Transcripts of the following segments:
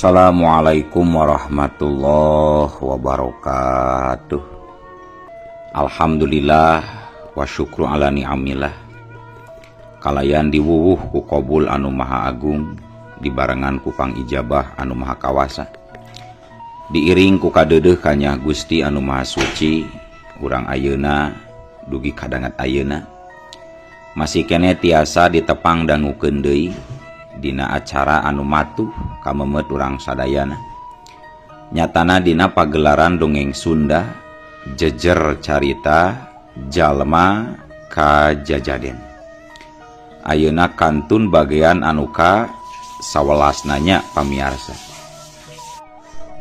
Assalamualaikum warahmatullahi wabarakatuh. Alhamdulillah wa syukru ala ni'amillah. Kalayan diwuwuh ku qabul anu maha agung, dibarengan ku pangijabah anu maha kawasa, diiring ku kadeudeuh kanya Gusti anu maha suci. Urang ayeuna dugi kadangat ayeuna masih keneh tiasa ditepang dangukeun deui dina acara anu matuh kamemet urang sadayana, nyatana dina pagelaran dongeng Sunda Jejer Carita Jalma Kajajaden. Ayeuna kantun bagian anu ka 11 nanya. Pamiarsa,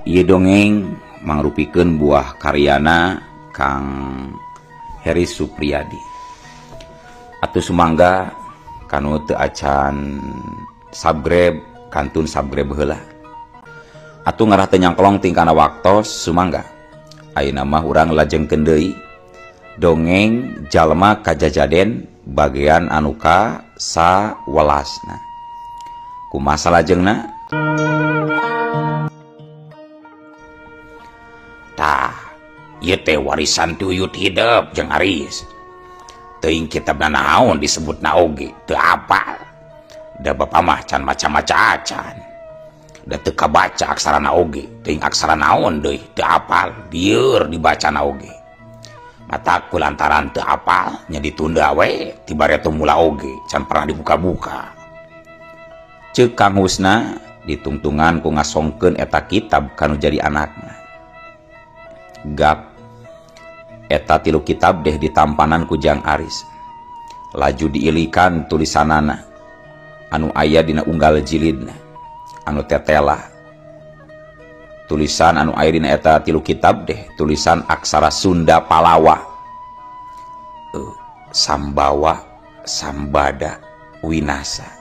ieu dongeng mangrupikeun buah karyana Kang Heri Supriyadi. Atuh sumangga, kanu teu acan subscribe kantun subscribe heula atuh, ngarah teu nyangklong tingkana waktos. Sumangga, ayeuna mah urang lajengkeun deui dongeng Jalma Kajajaden bagian anu ka 11-na. Kumaha salajengna? Tah, ieu teh warisan ti Uyut Hidep, Jang Aris. Teuing kitabna naon disebutna oge teu apal. Da bapa mah can maca-maca acan. Da teu kabaca aksarana oge, teuing aksara naon deui teu apal, lieur dibacana oge. Matak kulantaran teu apal nya ditunda we ti bareto mula oge can pernah dibuka-buka. Ceuk Kang Husna ditungtungan ku ngasongkeun eta kitab kanu jadi anakna. Gap eta tilu kitab deh ditampanan ku Jang Aris. Laju diilikan tulisanana anu aya dina unggal jilidna anu tetela. Tulisan anu aya dina eta tilu kitab deh tulisan aksara Sunda Palawa. Sambawa Sambada Winasa.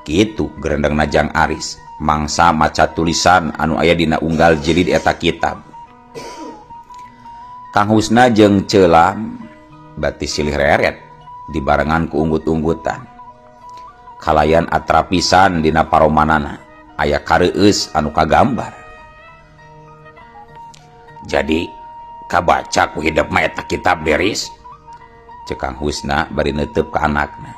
Kitu gerendengna Jang Aris mangsa maca tulisan anu aya dina unggal jilid eta kitab. Kang Husna jeung Celam bati silih reret dibarengan ku unggut-unggutan. Kalayan atrapisan dina paromanana aya kareueus anu kagambar. Jadi kabaca ku hidep mah eta kitab, Deris? Ceuk Kang Husna bari neuteub ka anakna.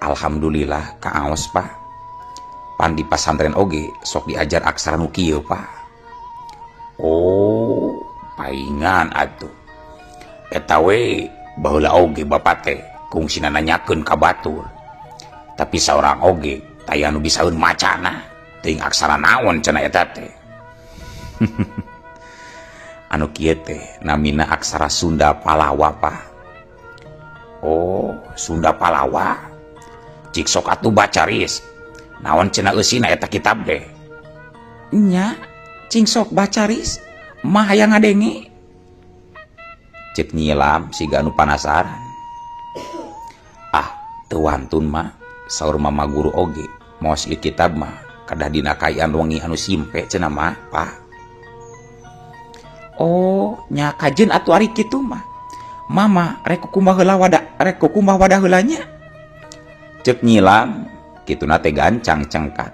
Alhamdulillah kaaos, Pak. Pan di pasantren oge sok diajar aksara nu kieu, Pak. Oh, paingan atuh. Eta we baheula oge bapak teh kungsina nanyakeun ka batur. Tapi saurang oge taya nu bisaeun macana. Teuing aksara naon cenah eta teh. Anu kieu teh namina aksara Sunda Palawa, Pak. Oh, Sunda Palawa. Cik sok atuh baca, Ris. Naon cenah eusina eta kitab deh? Nya, cing sok baca, Ris. Mah hayang ngadenge. Cek nyilam siga anu panasaran. Ah, teu wantun, Mah. Saur mama guru oge, maos ieu kitab mah kedah dina kaayaan wengi anu simpe cenah mah, Pak. Oh, nya kajeun atuh ari kitu mah. Mama rek kukumbah heula wadah, rek kukumbah wadah heula nya. Cek nyilam kituna teh gancang cengkat.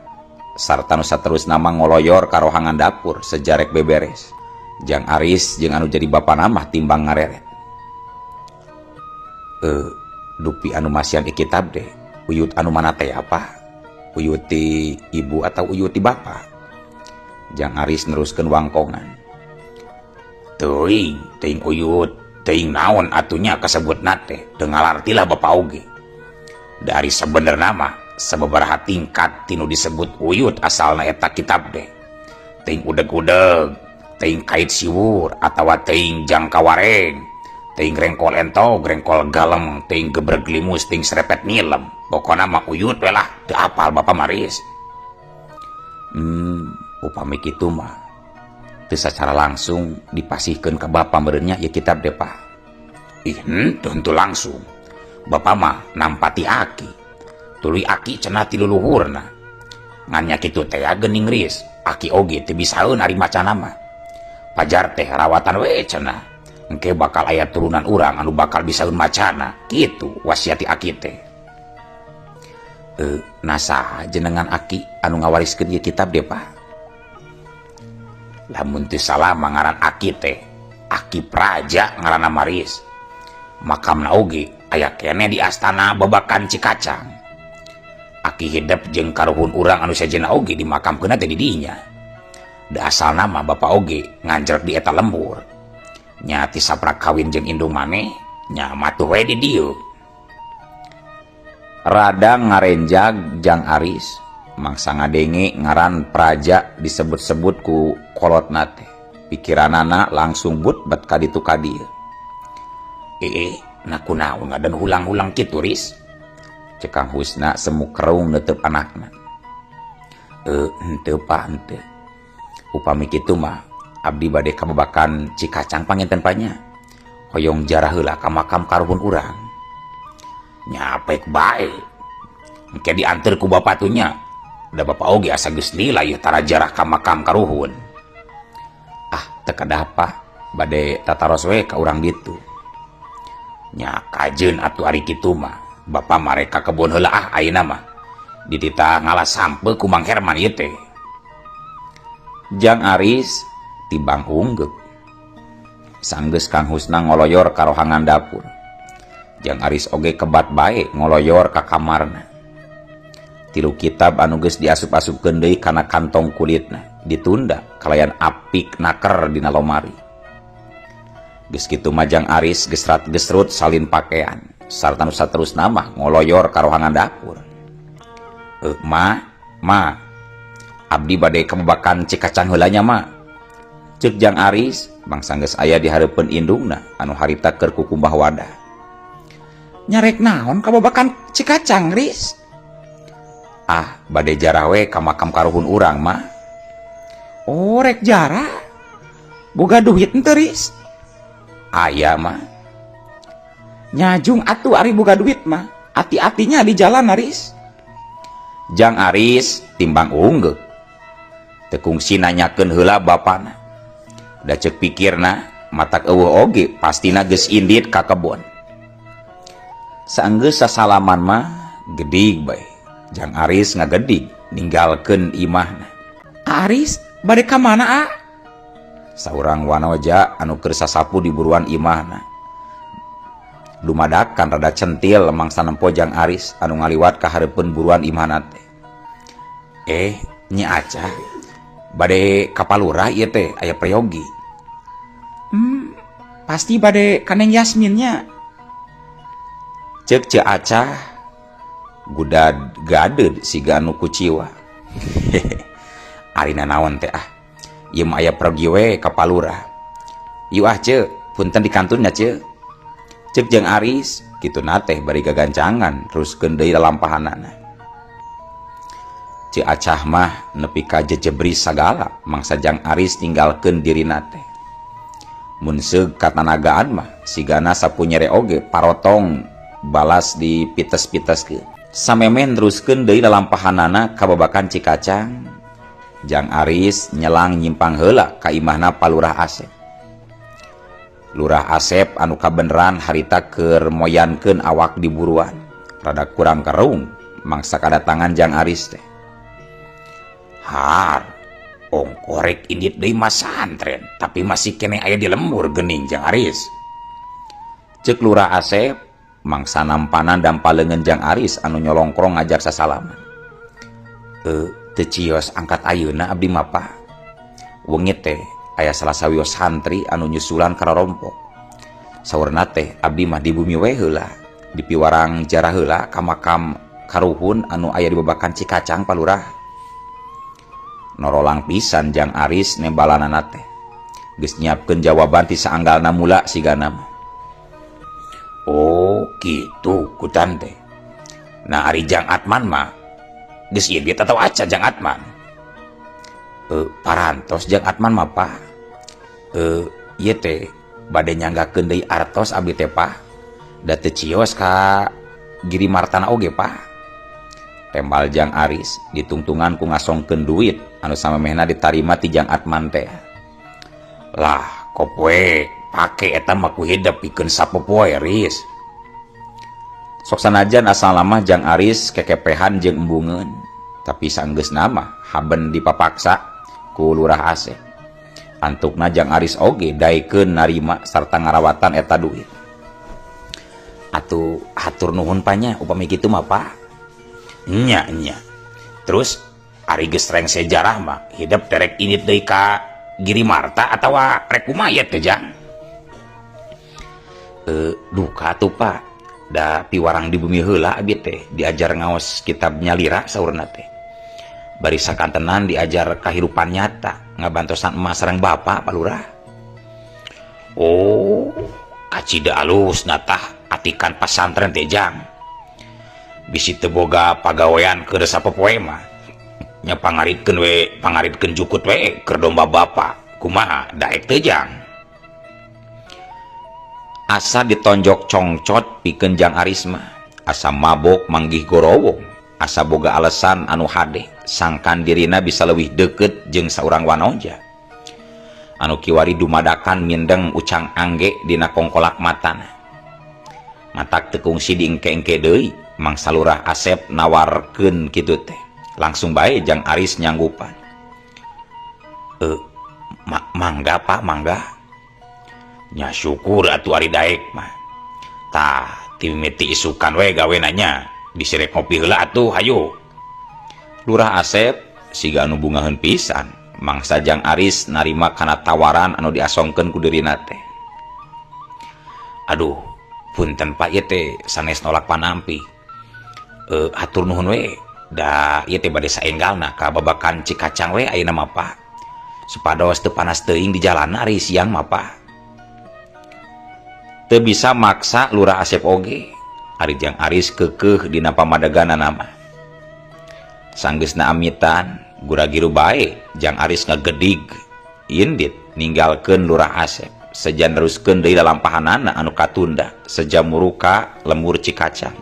Sarta nu saterusna mah ngoloyor ka rohangan dapur sejarek beberes. Jang Aris jeung anu jadi bapana mah timbang ngareret. Dupi anu masihan kitab deh, uyut anu mana teh apa? Uyut ti ibu atau uyut ti bapa? Jang Aris neruskeun wangkongan. Teuing, teuing uyut, teuing naon atunya kasebutna teh, teu ngalarti lah bapa oge. Dari sebenerna mah sababaraha tingkat tinu disebut uyut asalna eta kitab deh. Teuing udeg-udeg, teuing kait siwur atawa teuing jangka wareng, teuing rengkol entog, rengkol galem, teuing gebreg limus, teuing serepet nilem. Pokona mah uyut we lah, teu apal bapa maris. Upami kitu mah teu sacara langsung dipasihkeun ka bapa meureun nya ieu kitab deh, Pak. Ih, henteu, henteu langsung. Bapa mah nampa ti aki. Tuluy aki cenah ti luluhurna. Ngan nya kitu teh geuning, Ris, aki oge teu bisaeun ari macana mah. Pajar teh rawatan we cenah. Engke bakal aya turunan urang anu bakal bisaeun macana. Kitu wasiat ti aki teh. Nah saha jenengan aki anu ngawariskeun ieu kitab deh, Pak? Lamun teu salah mah ngaran aki teh Aki Praja ngaranna mah, Ris. Makamna oge aya keneh di astana Babakan Cikacang. Aki hidep jeung karuhun urang anu sejenna oge dimakamkeun teh di dinya. Da asalna mah bapa oge nganjrek di eta lembur. Nya ti saprak kawin jeung indung maneh nya matuh we di dieu. Rada ngarenjag Jang Aris mangsa ngadenge ngaran Praja disebut-sebut ku kolotna teh. Pikiranana langsung but bet ka ditu ka dieu. Eh, nah kunaon ngadan hulang-hulang kitu, Ris? Cek Kang Husna semu kerung neuteup anakna. Eh, henteu, Pak, henteu. Upami kitu mah abdi bade ka Babakan Cikacang panginten, Pa, nya. Hoyong jarah heula ka makam karuhun urang. Nya pek bae. Engke dianteur ku bapa tuh nya. Da bapa oge asa geus lila ieu tara jarah ka makam karuhun. Ah, teu kedah, Pak, bade tataros we ka urang ditu. Nya kajeun atuh ari kitu mah. Bapa mah rek ka kebon heula ah ayeuna mah. Dititah ngalas sampeu ku Mang Herman ieu teh. Jang Aris tibang unggek. Sanggeus Kang Husna ngoloyor ka rohangan dapur. Jang Aris oge kebat bae ngoloyor ka kamarna. Tilu kitab anu geus diasup-asupkeun deui kana kantong kulitna ditunda kalayan apik naker dina lomari. Geus kitu mah Jang Aris gesrat gesrut salin pakaian sarta nu saterusna mah ngoloyor ka rohangan dapur. Eh, Ma, Ma, abdi bade ka Babakan Cikacang heula nya, Ma. Ceuk Jang Aris bangsa geus aya di hareupeun indungna anu harita keur kukumbah wadah. Nya rek naon ka Babakan Cikacang, Ris? Ah, bade jarah we ka makam karuhun urang, Ma. Oh, rek jarah. Boga duit henteu, Ris? Aya, Ma. Nyajung atuh ari boga duit mah. Ati-atinya di jalan, Aris. Jang Aris timbang unggek. Teu kungsi nanyakeun heula bapana. Da ceuk pikirna matak eueuh oge pastina geus indit ka kebon. Saenggeus sasalaman mah gedig bae. Jang Aris ngagedig ninggalkeun imahna. Aris, bade ka mana, A? Saurang wanoja anu keur sasapu di buruan imahna. Dumadakan rada centil mangsa nempo Jang Aris anu ngaliwat ka hareupeun buruan imahna teh. Eh, Nyi Acah, bade ka Palurah ieu teh aya prayogi. Pasti bade ka Neng Yasmin nya. Ceuk Ceu Acah gudad gadeud siga anu kuciwa. Ari nanaon teh ah. Ieu mah aya pergi we ka Palurah. Yuk ah, Ceu, punten dikantun nya, Ceu. Ceuk Jang Aris kituna teh bari gagancangan teruskeun deui lalampahanana. Ceu Acah mah nepi ka jejebris sagala mangsa Jang Aris ninggalkeun dirina teh. Mun seug katanagaan mah sigana sapu nyere oge parotong balas dipites-piteskeun. Samemeh neruskeun deui lalampahanana ka Babakan Cikacang, Jang Aris nyelang nyimpang heula ka imahna Palurah Asep. Lurah Asep anu kabeneran harita keur moyankeun awak di buruan, rada kurang kerung mangsa kadatangan Jang Aris teh. Har, ongkoh rek indit deui masantren, tapi masih keneh aya di lembur geuning Jang Aris. Ceuk Lurah Asep mangsa nampanan dampa leungeun Jang Aris anu nyolongkrong ngajak sasalaman. Eh, teu cios angkat ayeuna abdi mah, Pak. Wengi teh aya salah sawios santri anu nyusulan ka rorompok. Saurna teh abdi mah di bumi we heula, dipiwarang jarah heula ka makam karuhun anu aya di Babakan Cikacang, Palurah. Norolang pisan Jang Aris nembalanana teh. Geus nyiapkeun jawaban ti saanggalna mula sigana mah. Oh, gitu kutan teh. Nah, ari Jang Atman mah geus indit atau acan Jang Atman? Eh, parantos Jang Atman mah, Pak. Eh, ieu teh bade nyanggakeun deui artos abdi teh, Pak. Da teu cios ka Giri Martana oge, Pak. Tembal Jang Aris ditungtungan ku ngasongkeun duit anu samemehna ditarima ti Jang Atman teh. Lah, kopoe pake eta mah ku hidep pikeun sapopoe, Ris. Sok sanajan asalna mah Jang Aris kekepehan jeung embungeun, tapi saenggeusna mah haben dipapaksa ku Lurah Asep. Antukna Jang Aris oge daekeun narima sarta ngarawatan eta duit. Atuh hatur nuhun panya upami kitu mah, Pak. Nya nya. Terus ari geus rengse jarah mah hidep teh rek indit deui ka Girimarta atawa rek kumaha ieu teh, Jang? Duka atuh, Pak. Da piwarang di bumi heula abi teh diajar ngaos kitab nyalira saurna teh. Bari sakantenan diajar kahirupan nyata ngabantosan emak sareng bapak, Pak Lurah. Oh, kacida alusna tah atikan pasantren teh, Jang. Bisi teu boga pagawean keur sapopoe mah nya pangaritkeun we, pangaritkeun jukut we keur domba bapak. Kumaha, daek teu, Jang? Asa ditonjok congcot pikeun Jang Aris mah, asa mabok manggih gorowong, asa boga alasan anu hade sangkan dirina bisa leuwih deukeut jeung saurang wanoja anu kiwari dumadakan mindeng ucang angge dina kongkolak matana. Matak teu kungsi diengke-engke deui mangsa Lurah Asep nawarkeun kitu teh langsung bae Jang Aris nyanggupan. Mangga Pak, mangga. Nya syukur atuh ari daek mah. Tah, ti mimiti isukan we gawena nya, bisi rek ngopi heula atuh, hayu. Lurah Asep siga anu bungaheun pisan mangsa Jang Aris narima kana tawaran anu diasongkeun ku dirina teh. Aduh, punten Pak, ieu teh sanes nolak panampi. Hatur nuhun we, da ieu teh bade saenggalna ka Babakan Cikacang we ayeuna mah, Pak. Supados teu panas teuing di jalan ari siang mah, Pak. Teu bisa maksa Lurah Asep oge, ari Jang Aris keukeuh dina pamadeganana mah. Sanggeusna amitan, gura-giru bae Jang Aris ngagedig indit ninggalkeun Lurah Asep seja neruskeun deui lalampahanana anu katunda seja muruka lembur Cikacang.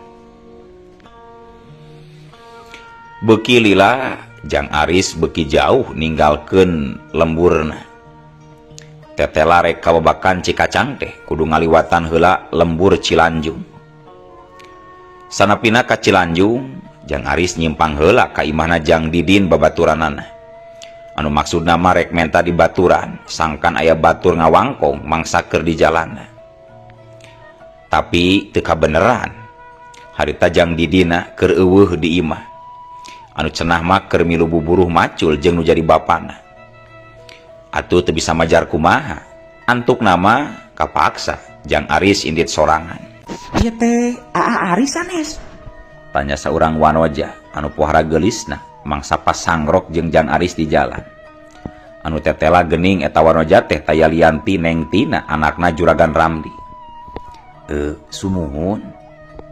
Beuki lila Jang Aris beuki jauh ninggalkeun lemburna. Tetela rek ka Babakan Cikacang teh kudu ngaliwatan heula lembur Cilanjung. Sanapina ka Cilanjung, Jang Aris nyimpang heula ka imahna Jang Didin babaturanana. Anu maksudna mah rek menta di baturan, sangkan aya batur ngawangkong mangsa keur di jalana. Tapi teu kabeneran. Harita Jang Didina keur eueuh di imah. Anu cenah mah keur milu buburuh macul jeung nu jadi bapana. Atuh teu bisa majar kumaha. Antuk nama kapaksa Jang Aris indit sorangan. Ieu teh Aa Aris sanes? Tanya saurang wanoja anu pohara geulisna mangsa pasangrok jeung Jang Aris di jalan. Anu tetela geuning eta wanoja teh taya lianti Neng Tina anakna Juragan Ramdi. Sumuhun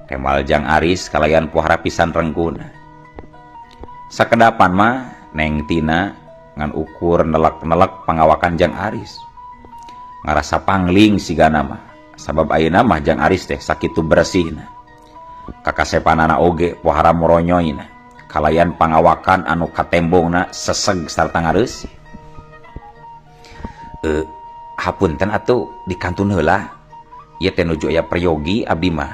temal Jang Aris kalayan pohara pisan rengkuna. Sakedapan mah Neng Tina ngan ukur nelek-nelek pangawakan Jang Aris. Ngarasa pangling sigana mah, sabab ayeuna mah Jang Aris teh sakitu bersihna. Kakasepanana oge pohara moronyoyna, kalayan pangawakan anu katembongna seseg sarta ngareusih. Hapunten atuh dikantun heula. Ieu teh nuju aya peryogi abdi mah.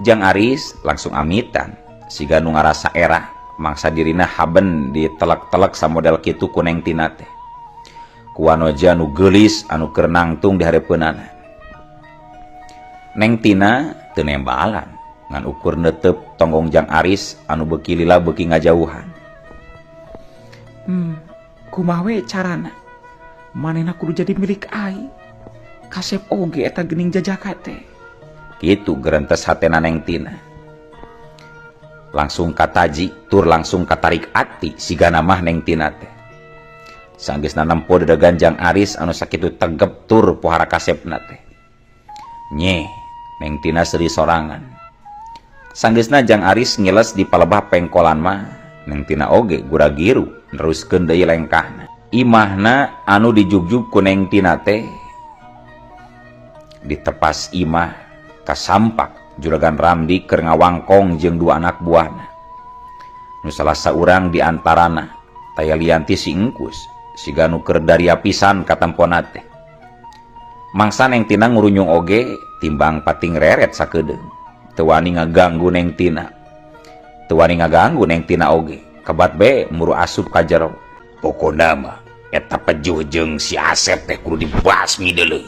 Jang Aris langsung amitan, siga nu ngarasa erah mangsa dirina haben ditelek-telek samodel kitu ku Neng Tina teh. Ku wanoja nu geulis anu keur nangtung di hareupeunana. Neng Tina teu nembalan ngan ukur neuteup tonggong Jang Aris anu beuki lila beuki ngajauhan. Kumaha we carana? Manehna kudu jadi milik aing. Kasep oge eta geuning jajaka teh. Kitu gerentes hatena Neng Tina. Langsung kataji tur langsung katarik ati sigana mah Neng Tina teh. Sanggeusna nempo dedegan Jang Aris anu sakitu tegep tur pohara kasepna teh. Nyeh, Neng Tina seuri sorangan. Sanggeusna Jang Aris ngiles di palebah pengkolan mah, Neng Tina oge gura-giru neruskeun deui lengkahna. Imahna anu dijugjug ku Neng Tina teh ditepas imah kasampak Juragan Ramdi keur ngawangkong jeung dua anak buahna. Nu salah saurang di antarana taya lianti si Engkus, siga nu keur daria pisan katempona teh. Mangsa Neng Tina ngurunyung oge timbang pating reret sakedeung. Teu wani ngaganggu Neng Tina. Teu wani ngaganggu Neng Tina oge. Kebat be muru asup ka jero. Pokona mah eta pejuh jeung si Asep teh kudu dibasmi deuleu.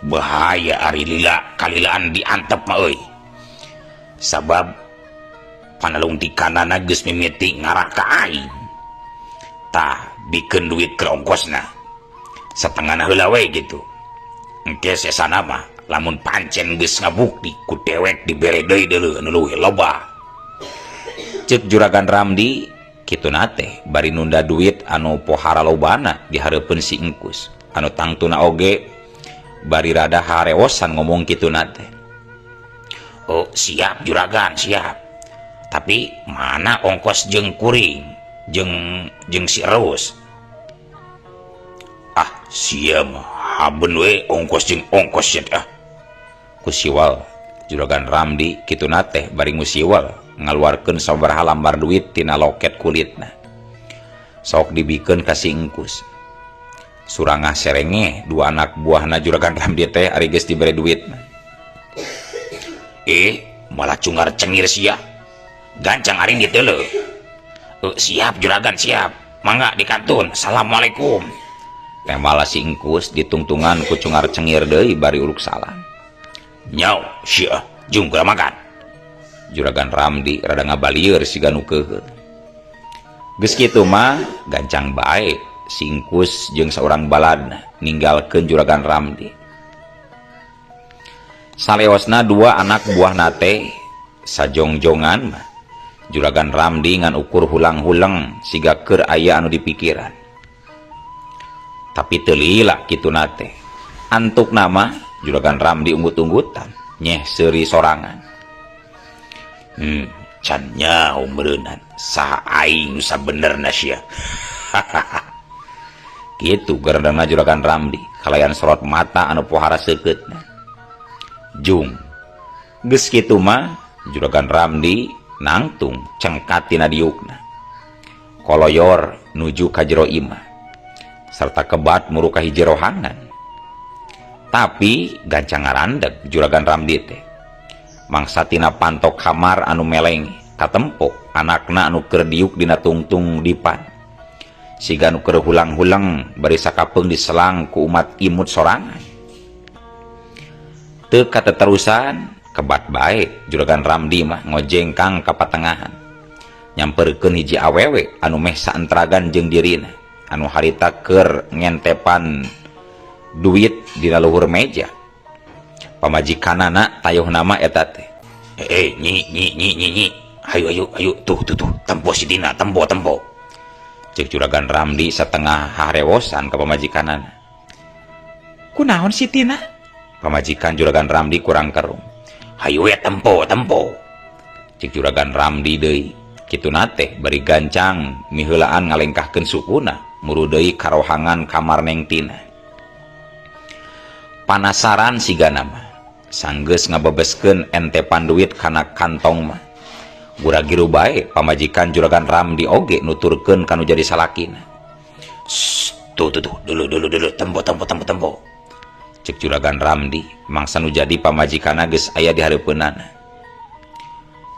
Bahaya ari lila kalilaan diantep mah euy. Sabab panalungtikanana geus mimiti ngarah ka aing. Tah bikeun duit keur ongkosna. Satengahna heula we gitu. Engke sesana mah lamun pancen geus ngabukti ku dewek dibere deui deuleu anu leuwih loba. Ceuk Juragan Ramdi kituna teh bari nunda duit anu pohara lobana di hareupeun si Engkus anu tangtuna oge bari rada harewosan ngomong kituna teh. Oh siap juragan siap. Tapi mana ongkos jeung kuring jeung jeung si Erus. Ah sia mah haben we ongkos jeung ongkos sia ah. Ku siwal Juragan Ramdi kituna teh bari ngusiwal ngaluarkeun sabaraha lambar duit tina loket kulitna. Sok dibikeun ka si Engkus. Surangah serenge dua anak buahna Juragan Ramdi teh ari geus dibere duit. Malah cungar cengir sia. Gancang ari diteuleuh. Siap juragan siap. Mangga dikantun. Assalamualaikum. Teh malah si Engkus ditungtungan ku cungar cengir deui bari uruk salam. Nyau sia jung geura makan. Juragan Ramdi rada ngabalieur siga nu keuheul. Geus kitu mah gancang bae si Engkus jeung saurang baladna ninggalkeun Juragan Ramdi. Saleosna dua anak buahna teh sajongjongan mah Juragan Ramdi ngan ukur hulang-huleng siga keur aya anu dipikiran. Tapi teu lila kituna teh. Antukna mah Juragan Ramdi unggut-unggutan nyeh seuri sorangan. Can nyaho meureunnan saha aing nu sabenerna sia. Kitu gerendengna Juragan Ramdi kalayan sorot mata anu pohara seukeutna. Jung geus kitu mah Juragan Ramdi nangtung cengkat tina diukna. Koloyor nuju ka jero imah serta kebat muru ka hiji rohangan. Tapi gancang ngarandeg Juragan Ramdi teh. Mangsa tina pantok kamar anu meleng katempok anakna anu keur diuk dina tungtung dipan. Siga nu keur hulang-huleng bari sakapeung diselang ku umat imut sorangan. Teu kateterusan kebat bae Juragan Ramdi mah ngojengkang ka patengahan. Nyamperkeun hiji awewe anu meh saentragan jeung dirina anu harita keur ngentepan duit dina luhur meja. Pamajikanana tayuh nama eta teh. Nyi nyi nyi nyi nyi. Hayu hayu hayu tuh tuh tuh tempo si Dina tempo tempo. Cek Juragan Ramdi setengah harewosan ka pamajikanana. Kunaon si Tina? Pamajikan Juragan Ramdi kurang kerung. Hayu we tempo tempo. Cek Juragan Ramdi deui. Kituna teh bari gancang miheulaan ngalengkahkeun sukuna muru deui karohangan kamar Neng Tina. Panasaran sigana mah. Sanggeus ngabebeskeun entepan duit kana kantong mah. Gura-giru bae pamajikan Juragan Ramdi oge nuturkeun kanu jadi salakina. Shh, tuh tuh tuh, dulu dulu dulu, tempo tempo tempo tempo. Cek Juragan Ramdi, mangsa nu jadi pamajikanna geus aya di hareupeunana.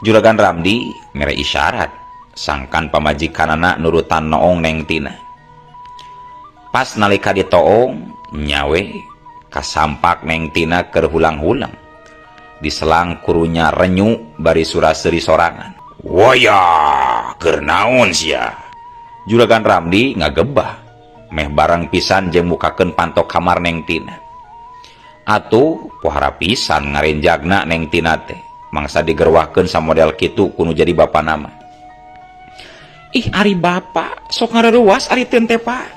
Juragan Ramdi mere isyarat sangkan pamajikanana nurutan noong Neng Tina. Pas nalika ditoong nyawe kasampak Neng Tina keur hulang-hulang. Diselang kurunya renyu bari sura-seuri sorangan. Woya, keur naon sia? Juragan Ramdi ngagebah meh barang pisan jeung mukakeun pantok kamar Neng Tina. Atuh pohara pisan ngarenjagna Neng Tina teh. Mangsa digerwahkeun samodel kitu kudu jadi bapana mah. Ih ari bapa sok ngareruas ari teu teh Pak.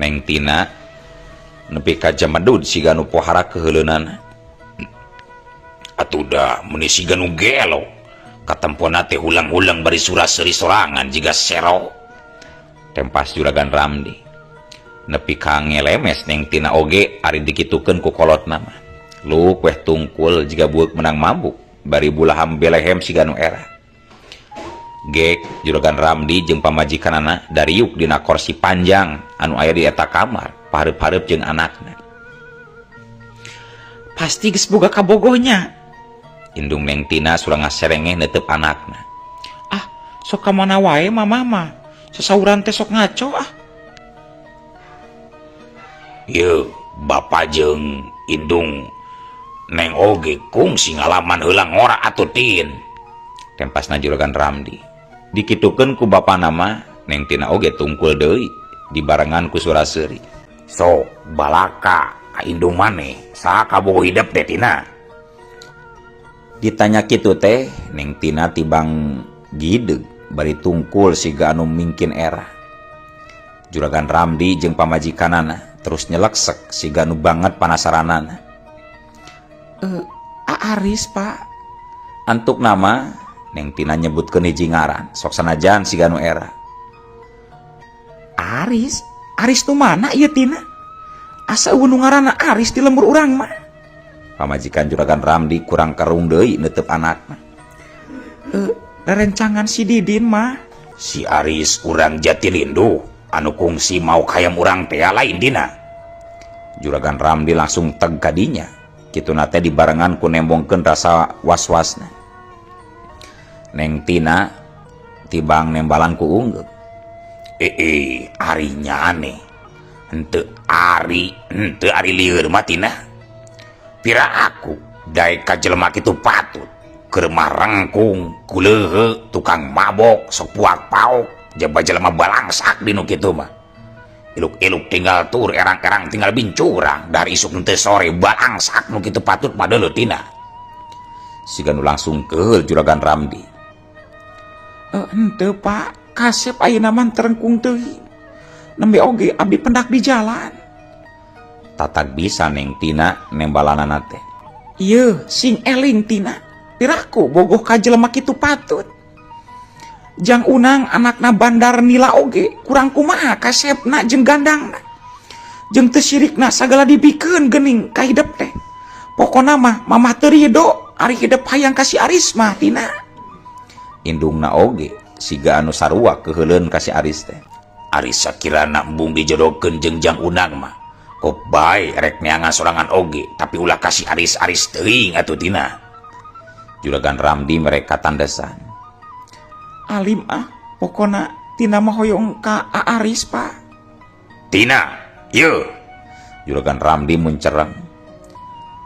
Neng Tina nepi ka jamedud siga nu pohara keuheuleunana. Atuh da meuni siga nu gelo. Katempona teh hulang-hulang bari sura-seuri sorangan jiga sero. Tempas Juragan Ramdi. Nepi ka ngelemes Neng Tina oge ari dikitukeun ku kolotna mah. Luk weh tungkul jiga bueuk menang mabuk bari bulaham belehem siga nu era. Gek Juragan Ramdi jeung pamajikanana dariuk dina korsi panjang anu aya di eta kamar pahareup-hareup jeung anakna. Pasti geus boga kabogohnya. Indung Neng Tina surang ngaserengeh neuteup anakna. Ah, sok ka mana wae mamah mah. Sasauran teh sok ngaco ah. Yeuh, bapa jeung indung Neng oge kungsi ngalaman heula ngora atuh Tin. Tempasna Juragan Ramdi. Dikitukeun ku bapana mah Neng Tina oge tungkul deui dibarengan ku sura seuri. Sok balaka ka indung maneh saha kabogoh hidep teh Tina. Ditanya kitu teh Neng Tina tibang gideg bari tungkul siga anu mingkin era. Juragan Ramdi jeung pamajikanana terus nyeleksek siga anu banget panasaranana. Aris, Pak. Antuk nama Neng Tina nyebutkeun hiji ngaran sok sanajan siga anu era. Aris? Aris nu mana ieu Tina? Asa euweuh nu ngaranna Aris di lembur urang mah. Pamajikan Juragan Ramdi kurang kerung deui neuteub anakna. Rerencangan si Didin mah. Si Aris urang Jatilindu anu kungsi mau hayam urang teh lain Dina. Juragan Ramdi langsung teg kadinya. Kituna teh dibarengan ku nembongkeun rasa was-wasna. Neng Tina tibang nembalan ku unggeuk. Arinya aneh. Henteu ari, henteu ari lieur mah Tina. Pira aku daek ka jelema kitu patut. Keur mah rengkung, kuleuheuk, tukang mabok, sok puak-paok, jaba jelema balangsak dinu kitu mah. Iluk-iluk tinggal tur, erang-erang tinggal bincurang, dari isuk henteu sore balangsak nu kitu patut mah deuleu Tina. Siga nu langsung keul Juragan Ramdi. Henteu Pak, kasep ayeuna mah terengkung teuing. Nembe oge abdi pendak di jalan. Tatag bisa Neng Tina nembalanana teh. Ieu sing eling Tina. Piraku bogoh ka jelema kitu patut. Jang Unang anakna bandar nila oge kurang kumaha kasepna jeung gandangna. Jeung teu sirikna sagala dibikeun geuning ka hidep teh. Pokona mah mamah teu rido ari hidep hayang ka si Aris mah Tina. Indungna oge siga anu sarua keuheuleun ka si Aris teh. Aris sakirana embung dijodohkeun jeung Jang Unang mah. Kop bae rek neangan sorangan oge tapi ulah ka si Aris-aris teuing atuh Tina. Juragan Ramdi mereka tandesan. Alim ah, pokona Tina mah hoyong ka Aris, Pak. Tina, yeuh. Juragan Ramdi muncereng.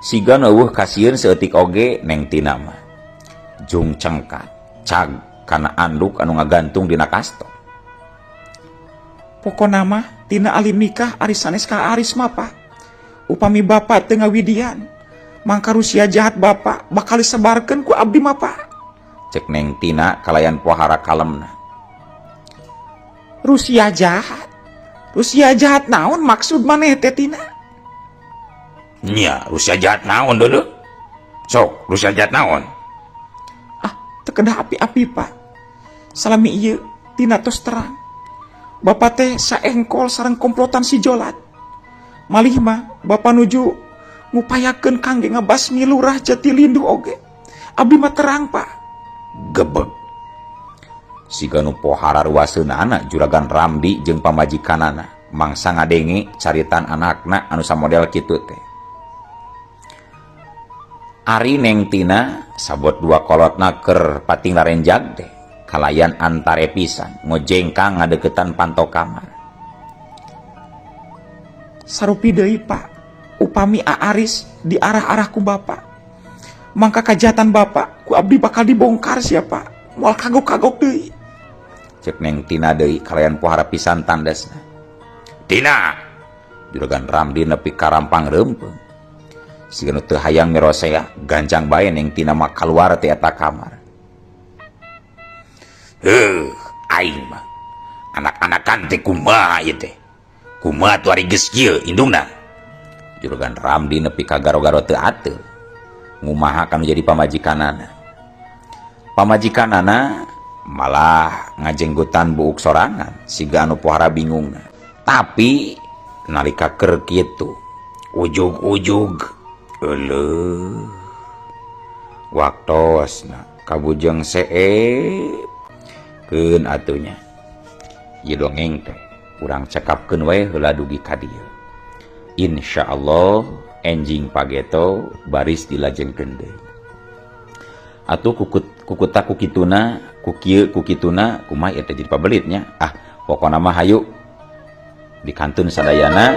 Siga eueuh kasieun saeutik oge Neng Tina mah. Jung cengkat, cag kana anduk anu ngagantung dina kastok. Pokona mah Tina alim nikah Aris sanes ka Aris mah, Pak. Upami bapak teu ngawidian, mangka rusia jahat bapak bakal disebarkeun ku abdi mah, Pak. Cek Neng Tina kalayan pohara kalemna. Rusia jahat. Rusia jahat naon maksud maneh teh Tina? Nya, Rusia jahat naon deuleu? Sok, Rusia jahat naon? Ah, teu kedah api-api, Pak. Salami ieu Tina tos terang. Bapak teh saengkol sareng komplotan si Jolat. Malih mah bapak nuju ngupayakeun kangge ngabasmi lurah Jatilindu oge. Abdi mah terang, Pak. Gebeg. Siga nu pohara ruaseunana Juragan Ramdi jeung pamajikanana mangsa ngadenge caritan anakna anu samodel kitu teh. Ari Neng Tina sabot dua kolotna keur pating larenjag teh kalayan antare pisan ngojengkang ngadeukeutan panto kamar. Sarupi deui, Pak, upami Aris diarah-arah ku bapak. Mangka kajahatan bapak ku abdi bakal dibongkar sia, Pak. Moal kagok-kagok deui. Cek Neng Tina deui kalayan pohara pisan tandesna. Tina, Juragan Ramdi nepi karampang reumpeuh. Siga nu teu hayang mirosea, gancang bae Neng Tina mah kaluar ti eta kamar. Heuh, aing mah anak-anakan teh kumaha ieu teh? Kumaha tuh ari geus kieu indungna? Juragan Ramdi nepi ka garo-garo teu ateu. Ngumaha kanu jadi pamajikanana. Pamajikanana malah ngajenggutan buuk sorangan siga anu pohara bingungna. Tapi nalika keur kitu ujug-ujug euleuh waktosna kabujeng seep keun atunya. Ieu dongeng teh urang cekapkeun wae heula dugi ka dieu. Insyaallah enjing pageto baris dilajengkeun deui. Atuh kukut kukuta kukituna ku kieu ku kituna kumaha ieu teh jadi pabelitnya. Ah, pokona mah hayu dikantun sadayana.